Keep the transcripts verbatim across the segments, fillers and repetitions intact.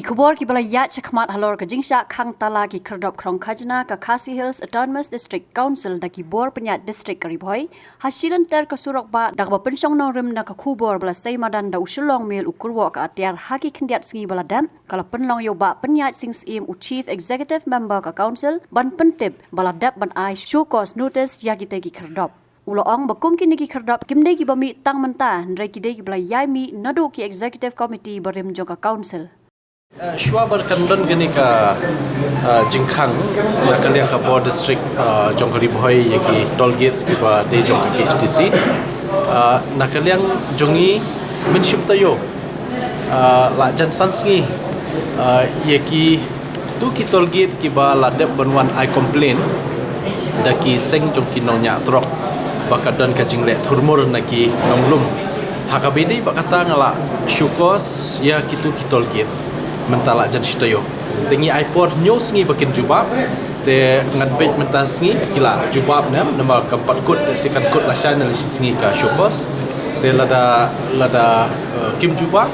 Khubor kiba la ïaid shakhmat halor ka jingshah khang tala ki khyrdop khrong khajna ka Khasi Hills Autonomous District Council da ki bor pynïaid district ka Ri Bhoi, ha shilynter ka surok bah da kaba pynshong nongrim na ka khubor ba la sei madan da u Shillong Mail u kyrwoh ka atiar ha ki khyndiat sngi ba la dep, ka la pynlong ïa u Bah Pynïaid Sing Syiem u Chief Executive Member ka Council ban pyntip ba la dep ban ai show cause notice ïa kitei ki khyrdop. U la ong ba kum kine ki khyrdop kim dei kiba mih tang mynta, hynrei ki dei kiba la ïai mih naduh ki Executive Committee barim jong ka Council. Uh, shuwa ba kan don kane ka, uh, jingkhang na ka liang ka bor district, uh, jong ka Ri Bhoi ïa ki toll gates kiba dei jong ka K H D C. Uh, na ka liang jong ngi mynshim taïew, uh, la jan san sngi, uh, ïa kitu ki toll gate kiba la dep ban wan ai complain da ki seng jong ki nongñiah trok ba ka don ka jingleh thurmur na ki nonglum. Ha kaba ïadei bad kata nga la show cause ïa kitu ki toll gate mynta la jan shi taïew. Te ngi ai por hynñiew sngi ba kin jubab. Te ngan peit mynta sngi ki la jubab ne em, namar kam pat kut, lehse kan kut lashai ne lashi sngi ka show cause. Te lada, lada, uh, kim jubab,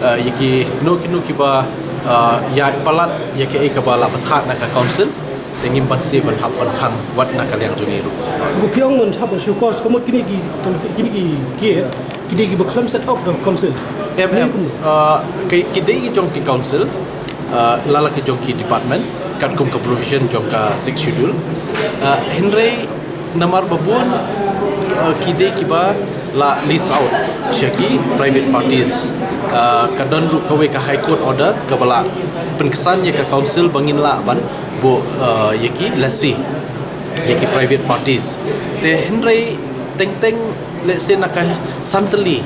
uh, ïa kino kino kiba, uh, ïaid palat ïa kaei kaba la bthah na ka Council, te ngim banse ban hap ban khang wat na ka liang jong ngi ruh. Ba phi ong ban hap ban show cause, ka mut kine ki, kine ki, ki, ki dei kiba khlem set up da ka Council. Em, em. Uh, ki, ki dei ki jong ki Council, uh, la la ki jong ki department katkum ka provision jong ka Sixth Schedule. Uh, hynrei namar ba bun, uh, ki dei kiba la lease out sha ki private parties. Uh, ka don ruh kawei ka High Court order kaba la pynksan ïa ka Council ba ngin lah ban buh, uh, ïa ki lessee ïa ki private parties. Te hynrei teng teng, lehse na ka san tylli,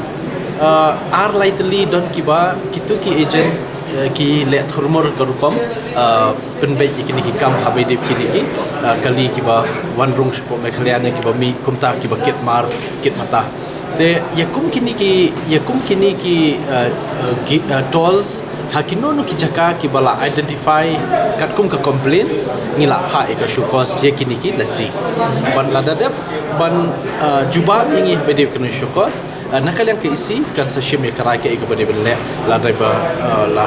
uh, ar lai tylli don kiba kitu ki agent, uh, ki leh thurmur ka rukom, uh, pynbeit ïa kine ki kam haba ïadei bad kine ki, uh, kali kiba wan rung shapoh Meghalaya ne kiba mih kumta kiba kit mar kit mata. Te ïa kum kine ki, ïa kum kine ki, uh, uh, ki, uh, tolls ha kino kino ki jaka kiba la identify katkum ka complaints, ngi la phah ïa ka show cause ïa kine ki lessee. Bad lada dep ban, uh, jubab ïa ngi haba ïadei bad kane ka show cause, uh, na ka liang ka EC kan sa shim ïa ka rai kaei kaba dei ban leh, lada ba, uh, la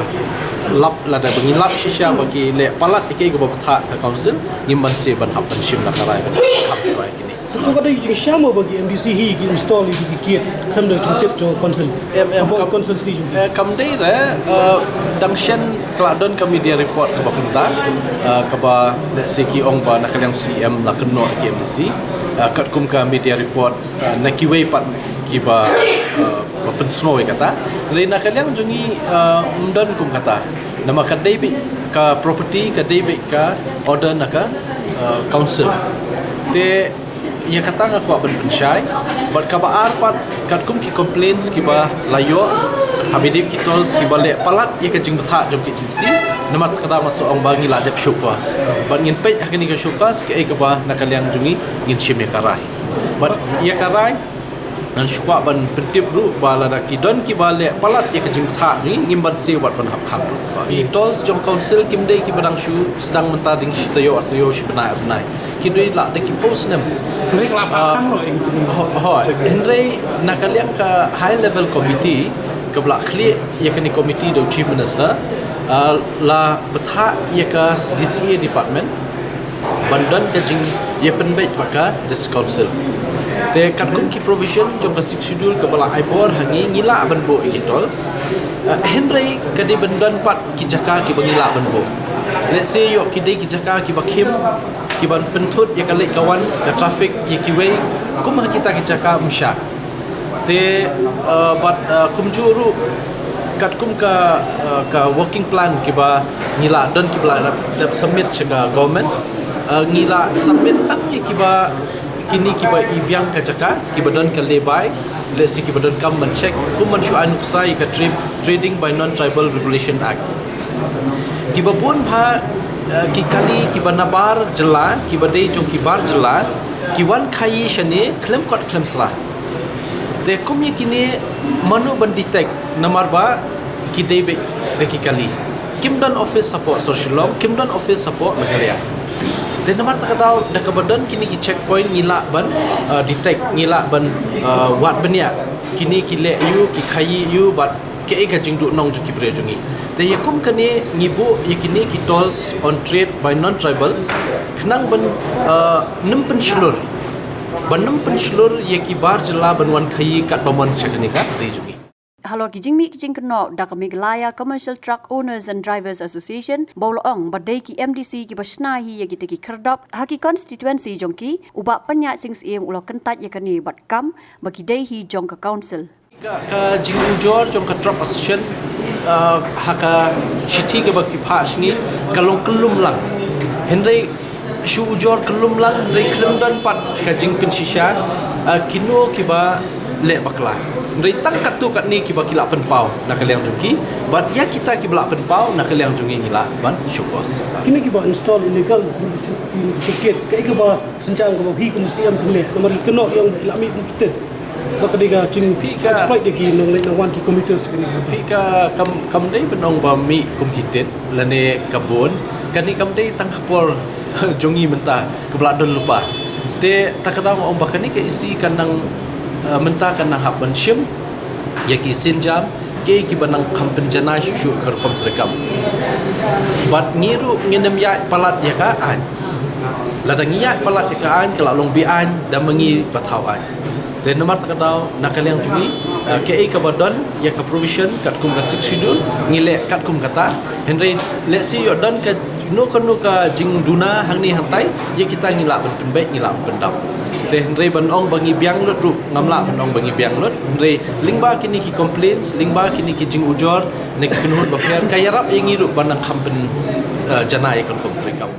lap, lada ba ngi lap shisha ba ki leh palat ïa kaei kaba bthah ka Council, ngim banse ban hap ban shim na ka rai ban hap rai kine. To ka dei jingshisha mo ba ki MDC hi ki install ïa ki gate khlem da jingtip jong Council? Em, em, hapoh kam, Council station. Eh, kam dei re, eh, dang shen ka la don ka media report kaba kumta, eh, kaba lehse ki ong ba na ka liang CEM la kynnoh ïa ki MDC, eh, katkum ka media report, eh, na kiwei pat kiba, eh, ba pynsngew ïa kata. Hynrei na ka liang jong ngi, eh, ym don kum kata. Namar ka dei beit ka property, ka dei beit ka order na ka, eh, Council. Te ïa kata nga kwah ban pynshai. Bad kaba ar pat, katkum ki complaints kiba la ïoh haba ïadei bad ki tolls kiba leh palat ïa ka jingbthah jong ki agency, namar kata nga sa ong ba ngi la dep show cause. Bad ngin peit ha kane ka show cause kaei kaba na ka liang jong ngi ngin shim ïa ka rai. Bad ïa ka rai ngan shu kwah ban pyntip ruh ba lada ki don kiba leh palat ïa ka jingbthah jong ngi, ngim banse wat ban hap khang ruh. Ki tolls jong Council kim dei kiba dang shu sdang mynta ding shi taïew ar taïew, shi bnai ar bnai. Ki dei lah da ki phew snem. Hynrei la, ah, pha khang ruh ïa ki. Ho-, hooid. Hynrei na ka liang ka High Level Committee kaba la khlieh ïa kane ka committee da u Chief Minister, ah, la bthah ïa ka DCA department ban don ka jingïapynbeit bad ka District Council. Te katkum ki provision jong ka Sixth Schedule kaba la ai bor ha ngi, ngi lah ban buh ïa ki tolls. Ah, hynrei ka dei ban don pat ki jaka kiba ngi lah ban buh. Let's say ïoh ki dei ki jaka kiba khim, kiban pynthut ïa ka leit ka wan ka traffic ïa kiwei, kum ha kita ki jaka ym shah. Te, eh, bad, eh, kumjuh ruh katkum ka, eh, ka working plan kiba ngi la don, kiba la dep, dep submit sha ka government, eh, ngi la submit tang ïa kiba, kine kiba i biang ka jaka, kiba don ka lay by, let's say kiba donkam ban check, kum ban shu ai nuksa ïa ka tra-, Trading by Non-Tribal Regulation Act. Kiba bun bha, eh, ki kali kiba na bar jylla, kiba dei jong ki bar jylla, ki wan khaii shane khlem kot khlem sla. Te kum ïa kine mano ban detect, namar ba ki dei beit da ki kali. Kim don office hapoh sor Shillong, kim don office hapoh Meghalaya. Te namar kata ka daw da kaba don kine ki checkpoint ngi lah ban, uh, detect, ngi lah ban, uh, wad bniah kine ki leh aiu, ki khaii aiu, bad Kaei ka jingduhnong jong ki briew jong ngi. Te ïa kum kane ngi buh ïa kine ki tolls on trade by non-tribal khnang ban, uh, nym pynshlur, ban nym pynshlur ïa ki bar jylla ban wan khaïi katba mon sha kane ka ri jong ngi. Halor ki jingmih ki jingkynnoh da ka Meghalaya Commercial Truck Owners and Drivers Association, ba u la ong ba dei ki M D C kiba shna hi ïa kita ki khyrdop ha ki constituency jong ki, u Bah Pynïaid Sing Syiem u la kyntait ïa kane bad kam ba ki dei hi jong ka council. Ka, ka jingujor jong ka truck association, uh, ha ka shithi kaba ki phah sha ngi ka long kyllum lang. Hynrei shu ujor kyllum lang, hynrei khlem don pat ka jingpynshisha, uh, kino kiba leh bakla. Hynrei tang katto katne kiba ki lah pynpaw na ka liang jong ki, bad ïa kita kiba lah pynpaw na ka liang jong ngi ngi lah ban shukor. Kine kiba install illegal, ki, ki, ki, kaei kaba synshar kaba phi kum C M phi leh, namar ki kynnoh ïa ki lah mih kum ki tit. Ba ka dei ka jing Phi ka exploit ïa ki nongleit nongwan ki commuters kine. Phi ka kam, kam dei ban ong ba mih kum ki tit lane ka bun. Kane kam dei tang ka por jong ngi mynta kaba la don lypa. Te ta ka daw nga ong ba kane ka isi ka nang, eh, mynta ka nang hap ban shim ïa ki sienjam, kiei kiba nang kham pynjanai shuh shuh ka rukom treikam. Bad ngi ruh ngin ym ïaid palat ïa ka aiñ. Lada ngi ïaid palat ïa ka aiñ ka la long be-aiñ da ma ngi ba thaw aiñ. Te namar ta ka daw na ka liang jong ngi, eh, kaei kaba don ïa ka provision katkum ka Sixth Schedule ngi leh katkum kata. Hynrei lehse ïoh don kano kano ka jingduna hangne hangtai, ïa kita ngi lah ban pynbeit, ngi lah ban pyndap. Te hynrei ban ong ba ngi biang lut ruh ngam lah ban ong ba ngi biang lut. Hynrei lyngba kine ki complaints, lyngba kine ki jingujor ne ki kynhun bapher, ka ïarap ïa ngi ruh ban nang kham pyn, eh, janai ïa ka rukom treikam.